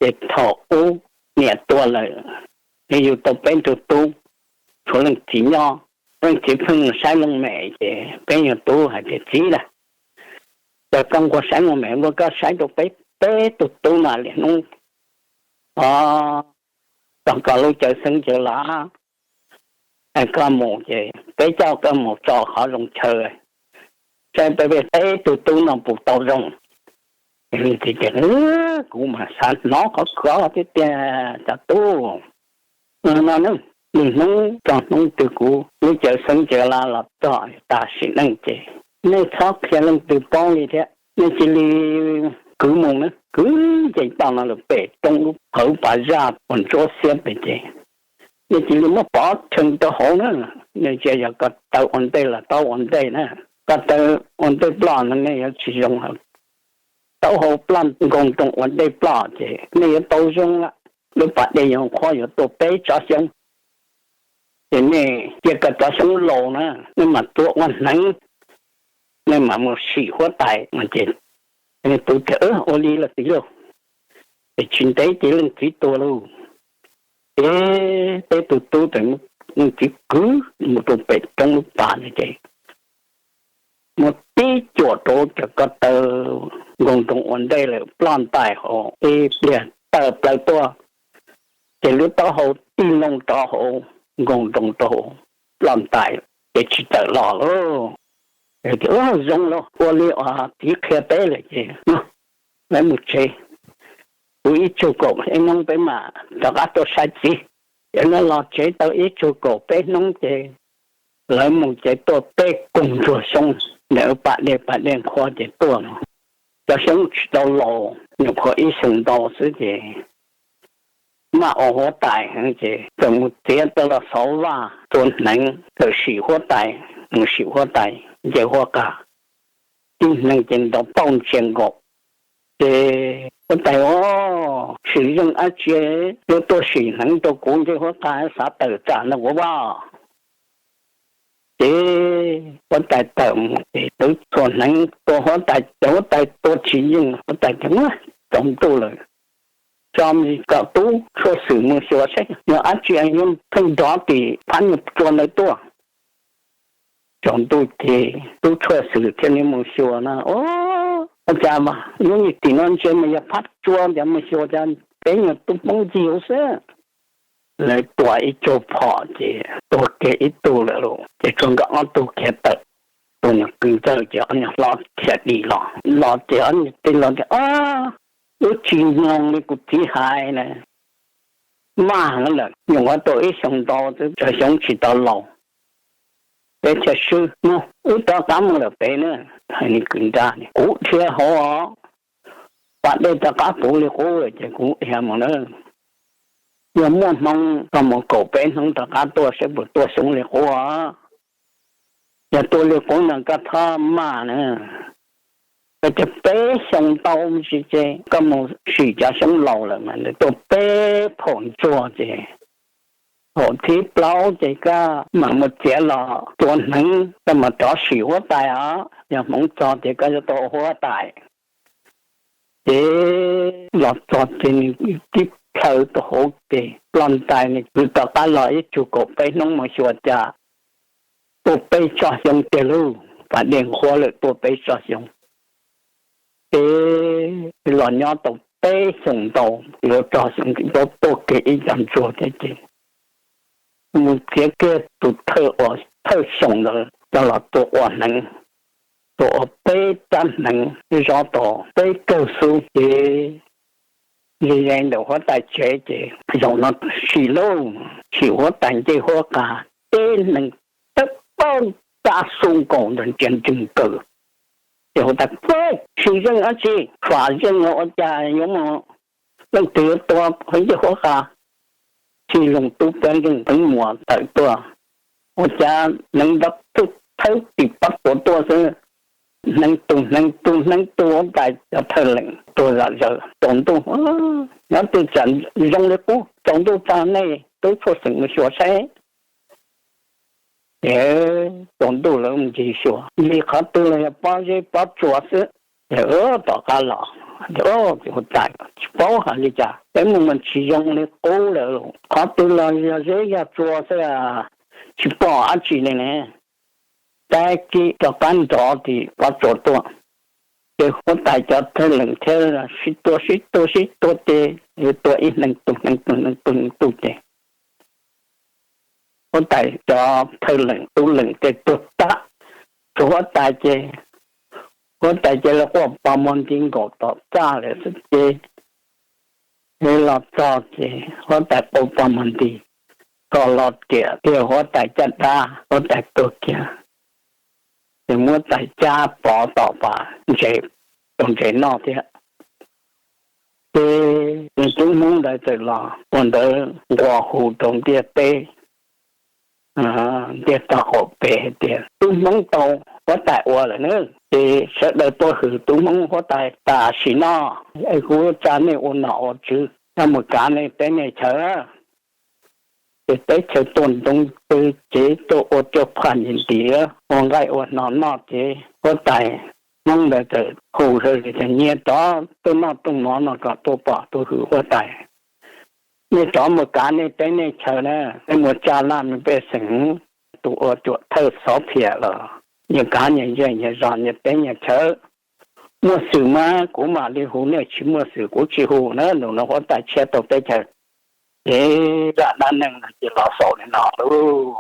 Ces thaum ub niam tuag lawm, yus tau peb tug tub, tshuav leej txiv nyob. Leej txiv pheej saib looj mem ces peb yog tub hais tias, Txiv, lam, cas koj nquag saib looj mem ua luaj, koj saib rau peb peb tug tub no li hnub, o, txog koj lub caij xeeb caij laus, koj mus ces peb coj koj mus tso qhov zoo chaw, saib peb peb tug tub no puas tau zoo. Ces, Kuv mas xav hnov qhov koj thiab tiag cov tub. No ne, li hnub txog hnub twg kuv lub caij xeeb caij laus los txog tas sim neej ces nej txhob qhia leej twg paub li thiab. Nej cia li kwv mus na, kwv nce toj no lawm pem roob lub hauv pas zaj uas ntsuab xiab pem ces nej cia li muab pov rhees rau hauv na. Nej ntsia yog ko taw ua ntej los taub hau ua ntej na. Ko taw ua ntej ploj no nej yuav tsis zoo, taub hau ploj nkoos nroo ua ntej ploj ces nej yuav tau zoo lawm. Lub pas dej yuav qhuav, yuav tuaj peb tsob xyoob. Ces nej cia ko taw xyoob laus na, nej mam tua ua hneev, nej mam mus sim huab tais no ces. Tub tias, Ua li los txiv lauj. Ces tsis ntev ces leej txiv tuag lauj. Ces peb tug tub ces leej txiv kwv mus rau pem roob lub pas no ces muab tib cuam rau cov ko taw nkoos nroo ua ntej lawm ploj ntais hauv, ib pliag tawm plaws tuaj, ces lub taub hau tig loo rau hauv, nkoos nroo rau hauv, ploj ntais, ces tsis tawm los lauj. Ces, Ua zoo lauj, ua li uas txiv qhia peb lawm ces, no, lawv mus tsev, kuv ib tsug kaum peb hnub peb mam rov qab tuaj saib txiv. Ces lawv los tsev tau ib tsug kaum peb hnub ces lawv mus ces tuaj peb koog ntsuag xyoob ntawm pas dej, pas dej qhuav ces tuaj no. Cov xyoob tsis tau laus, nyuam qhuav ib xyoos ntau xwb ces maj ua huab tais heev ces txawm mus txiav tau los xov vaj tua hneev, txawm sim huab tais, mus sim huab tais nce huab qa, tib hneev ces ntaus tauj ntsia nkaus. Ces huab tais, Ua, sim zeej dab tsi yuav tuaj sim hneev rau kuv nce huab qa, xav tawm tsam no kuv vaj. Ces huab tais tawm mus ces twv txhua hneev tua huab tais, ces huab tais tua tsis yeej, huab tais tias, Tsaus ntuj lawm, tso kom tub tshuaj xwm mus xyuas saib yog dab tsi yuav pheej nrov tim phab nyuag tsua ntawd tuaj. Tsaus ntuj ces tub tshuaj xwm thiaj li mus xyuas na. Ua cas hnub nyoog tim no ntsia mas yog phab tsua, cas mus xyuas cas peb nyuag tub poob ncig hauv xwb. Lawv tua ib tug phom ces tuag kiag ib tug lawm lauj, ces tshuav nkawd ob tug khiav tawm. Tus nyuag kwv ntxawg ces ob nyuag hlob khiav dim los, los ces ob nyuag tij laug tias, Lub tsis mloog li kuv txiv hais na, maj heev lawm, nyuam qhuav tau ib xyoos ntau xwb, cov xyoob tsis tau laus, peb thiaj swb, mus, wb rov qab mus lawm pem na. Hais li kwv nrab, Kuv dhia hauv os, pas dej rov qab puv li qub ces kuv dhia mus na. Yog muaj hmoo koj mus kaum peb hnub rov qab tuaj saib puas tuaj xyoob li qub. Yog tuaj li qub no koj txhob maj na. Koj cog peb xyoo tau ntsis ces koj mus sim cov xyoob laus lawm mas nws tuaj peb phaum ntsuag ces thaum thib plaub ces koj mam mus txiav los tua hneev, koj mam rov sim huab tais os. Yog hmoov txog ces koj yuav tau ua huab tais. Ces los txog ces nws tib plhaw rau hauv ces ploj ntais, nws kwv rov qab los ib tsug kaum peb hnub mus xyuas cas tuaj peb tsob xyoob tiag lauj, pas dej nqhuab lawm tuaj peb tsob xyoob. Ces los nyob tau peb xyoos ntau, yuav tsob xyoob tsis tau, tuaj kiag ib co ntsuag thiab ces mus txiav kiag tus thawj uas thawj xyoo ntawd coj los tua ua hneev, tua ua peb rab hneev zob tau peb kawg xub ces ze ze ntawm huab tais tsev ces zaum no sim lauj, sim huab tais nce huab qa, peb hneev tawb paug rab xub nkaus ntawd ntsia ntswg nkaws. Ces huab tais, Sim zeej dab tsi, fam zeej los ua cas yuav mus, leej twg yuav tua nce huab qa? Txij loo tub peeb zeej peeb muas tawm tuaj, ua cas hneev nrov thawb tim pob tsuas tuaj xwb. Hneev tus hneev tus hneev tus, huab tais cov thawj lees tuag zom zaws. Tsaus ntuj, nyob twg tsam zoo li qub, tsaus ntuj tag nej tub tshuaj xeem mus xyuas saib. Ces tsaus ntuj lawv mus ncig xyuas, ncig qhov twg los yog pob zeb pob tsuas xwb. Ces tom qab los, ces huab tais tsis paub hais li cas, peb mus mas tsis zoo li qub lawm, qhov twg los yog zeb yog tsua xwb, tsis pom dab tsi li ne. Tag kis rov qab nrov tim pob tsuas tuaj, ces huab tais cov thawj lees thiab sib tua sib tua sib tua ces tua ib hneev tus hneev tus hneev tus hneev tus ces huab tais cov thawj lees tub lees ces tuag tag, tshuav huab tais ces, huab tais ces lawv quaj pos muag nti nkaus tom txaj lawm xwb ces, los txog ces huab tais quaj pos muag nti, kom los riam tiag huab tais caj dab huab tais tuag kiag, ces muab tais cab pov tom pas ntses, rau ntses noj thiab. Ces tub hmoob ntawd txawm los ua ntawd nqua hu rau ntiaj teb, ntiaj teb qaum pem hais tias tub hmoob tau huab tais ua lawm na, ces sawv daws tuaj hwm tub hmoob huab tais tam sim no, es kuv tsa nej ua nom ua tswv, coj mus kav nej teb nej chaw. Ces teb chaws tuaj ntoo tw cev tuaj ua cuaj phaj ntim ntim, ua nqaij ua hno noj ces huab tais hmoob ntawd txawm hu sawv daws tias nyias rov tuaj noj tuaj mov no kom tuaj pom tuaj hwm huab tais. Nej rov mus kav nej teb nej chaw na, nej mus tsa laj mej pej xeem, tus ua cuam thawj xov phiam los nyias kav nyias zej nyias zos nyias teb nyias chaw. Muaj xwm mas kuv mam li hu, nej tsis muaj xwm kuv tsis hu na. Nus no huab tais tshiab tau teb chaws, ces zaj dab neeg no ces los xaus li no lauj.